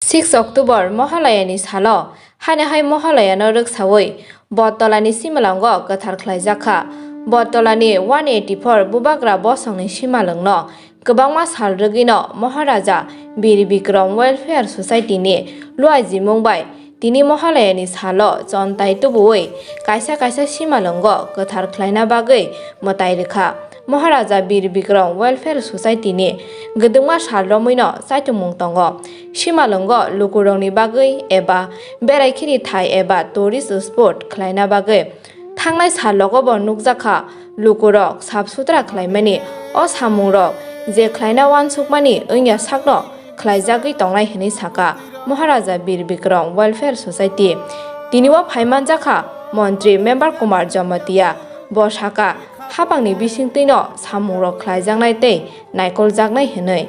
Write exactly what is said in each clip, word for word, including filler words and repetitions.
Six October Mohalayani salo haino hai Mohalayano rwksawi Botolani simalango kwthar khlaijakha. Botolani one eighty-four bubagra bosongni simalwngno kwbangma sal rwgwino Maharaja Bir Bikram Welfare Society ni luaijimung bai tini Mohalayani salo chontai tubuwi kaisa kaisa simalwngo kwthar khlaina bagwi mwtai rwkha. Maharaja Bir Bikram Welfare Society ni gwdwngma sal romwino chaitumung tongo. Simalwngo lukurokni bagwi eba berai khini thai eba tourist spot khlaina bagwi thangnai salogo bo nukjakha. Lukurok sap sutra khlaimani o samungrok je khlaina uansukmani wngya sakno khlaijagwi tongnai hwnwi saka Maharaja Bir Bikram Welfare Society. Tini o phaimanjakha Montri Member Kumar Jamatia. Bo saka, hapangni bisingtwino samungrok khlaijaknai tei naikoljaknai hwnwi.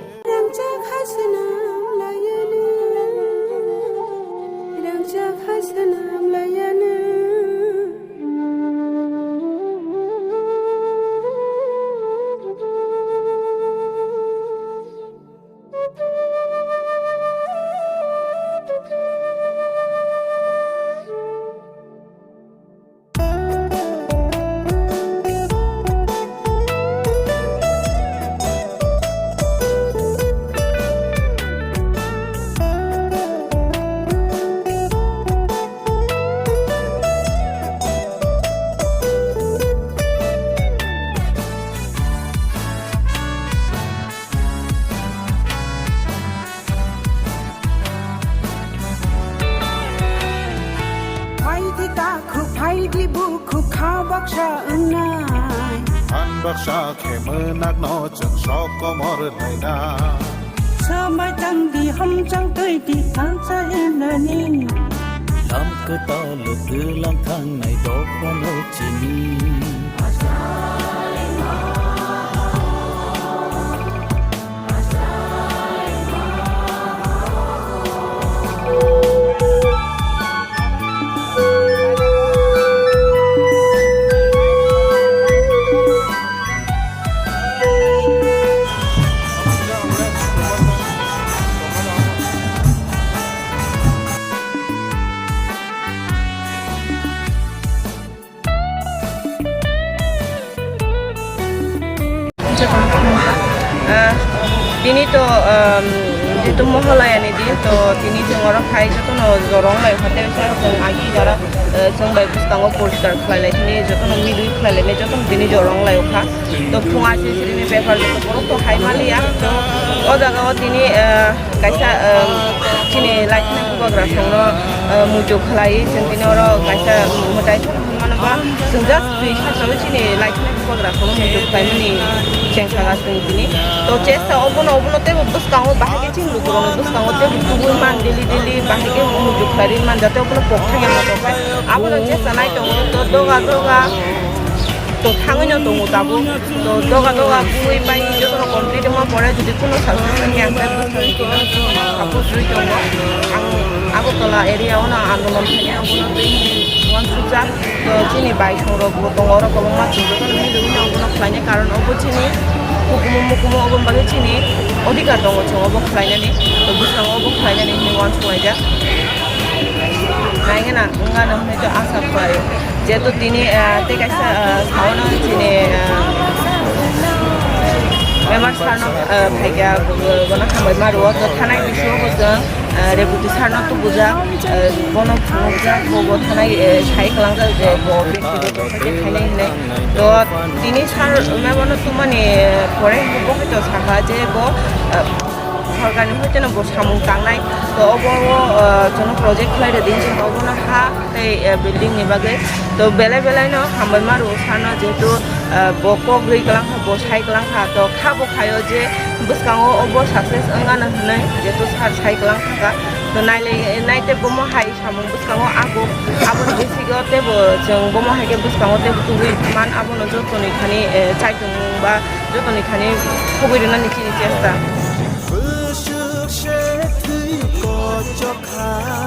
Phaidi takhuk, phaidi bukhuk, kha baksa wngnai. Han baksa khe mwnakno chwng sok komor lainai. Swmai tangdi, hamchang twidi, thansa himnani. Lam kwtal twlang thangnai dophano chini. Ah, tini to, um, jitu Mohalayani din, to tini chwng oro phai jotono jorong lai hotel sa chwng agi jara, eh, chwng bai bwskango poriskar khlai lai, tini jotono milwi khlai lai, jotono tini jorong lai kha. To phung aisiri ni bepar joto borok to hai maliya. To o jaga o tini, eh, kaisa, eh, chini laithani bubagra songno, eh, muitu khlai, chwng tini oro kaisa mwtai mano ba, chwng just twi sachawi chini laithani bubagra songno muitu khlai mani chengsaga chwng tini. To chesta obono, obono teibo bwskango bahai khe chini lukurokni bwskango teibo tubui man daily daily bahai khe muitu khlai ri man jate obono pok thangya ma tok khe. Abono chesta nai tongo to doga doga. To thangwi no tongo tabuk. To doga doga bui bai jotono complete wngma pore jodi kuno salsa sangya ang tei bwskango support rwi tongo. Ang Agartala area o no andolon khainai, ang bono twi wansukjak. To chini bai songrok bo tongo, oro kwbangma chwng jotono milwi no ang bono khlainai, karon obo chini hukumu mukumu, obo bagwi chini odhikar tongo chwng obo khlainani. To bwskango obo khlainani hinwi wansuk laijak. Naigena wngano hinwi to asa khlaio. Jehetu tini, ah, tei kaisa, ah, saono chini, ah, member sir no, ah, phaikha, bo-, bono hambai ma rwo. To thanai bisingo bo chwng, ah, Reboti sir no tubujak, ah, bono phunukjak, bo, bo thanai, eh, sai kwlangjak je bo bektigoto khe khainai hinwi. To tini sir memo no tubumani pore bo hwnkhe to sakha je bo, ah, Sorkarni hoiteno bo samung tangnai. To obo o, ah, jono project khlai rwdi hinwi obono ha tei, ah, building ni bagwi. To belai belai no hambai ma rwo sano, jehetu, ah, bo kok rwi kwlang kha, bo sai kwlang kha. To kha bo khaio je bwskango obo success wngano hinwi, jehetu sir sai kwlang kha. To nailai, naite bomo hai samung bwskango ago, aboni bisingo teibo chwng bomo hai khe bwskango teibo tubui man, abono jotoni thani, eh, chaichung ba jotoni thani khobwi rwnani chini chesta. Bwswk se thwi kochok kha.